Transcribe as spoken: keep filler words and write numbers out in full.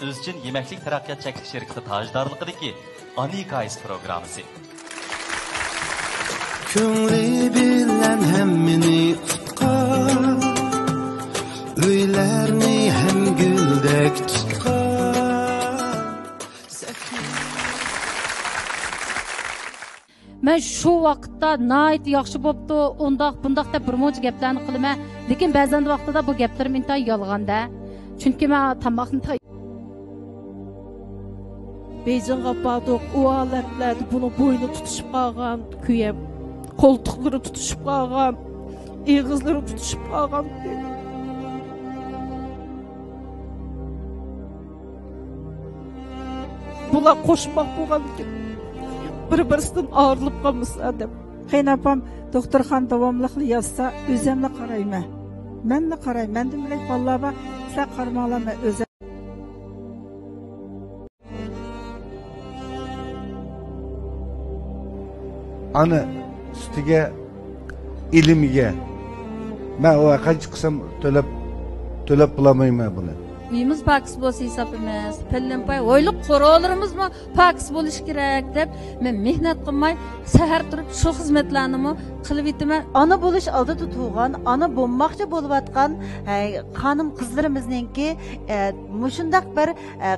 ئۆزچىن يېمەكلىك تەرەققىيات چەكلىك شىركىتى تاجدارلىقىدىكى ئانا ھېكايىسى پروگراممىسى. كۆڭلى بىلەن ھەممىنى ئۇتقان، ئۆيلەرنى ھەم گۈلدەك تۇتقان. مەن شۇ ۋاقىتتا ناھايىتى ياخشى بوپتۇ، ئۇنداق، بۇنداق دەپ بىر مۇنچە گەپلەرنى قىلىمەن. لېكىن بەزەندە ۋاقتىدا بۇ گەپلىرىم ئىنتايىن يالغان-دە. چۈنكى مەن تاماقنى تاي-، بېيجىڭغا باردۇق، ئۇ ھالەتلەردە بۇنىڭ بوينى تۇتۇشۇپ قالغان، كۆيۈپ، قولتۇقلىرى تۇتۇشۇپ قالغان، ئېغىزلىرى تۇتۇشۇپ قالغان. بۇلار قوشماق بولغاندىكىن، بىر-بىرسىدىن ئايرىلىپ قالمىسا دەپ. قېيىنئاپام دوختۇرخانا داۋاملىقلا ياتسا، ئۆزۈملا قارايمەن. مەنلا قارايمەن. مەندىن بۆلەك بالىلار بار. سىلەر قارىماڭلار، مەن ئۆزۈم. ئانا سۈتىگە، ئىلمىگە مەن ئۇ قانچە قىلسام تۆلەپ، تۆلەپ بولالمايمەن بۇنى. ئۆيىمىز پاكىز بولسا ھېسابلىمىز، پەللىمپاي ھويلا قورۇلىرىمىزمۇ پاكىز بولۇشى كېرەك دەپ، مەن مېھنەت قىلماي، سەھەر تۇرۇپ شۇ خىزمەتلەرنىمۇ قىلىۋېتىمەن. ئانا بولۇش ئالدىدا تۇرغان، ئانا بولماقچى بولۇۋاتقان، ئە، خانىم قىزلىرىمىزنىڭكى، ئە، مۇشۇنداق بىر، ئە،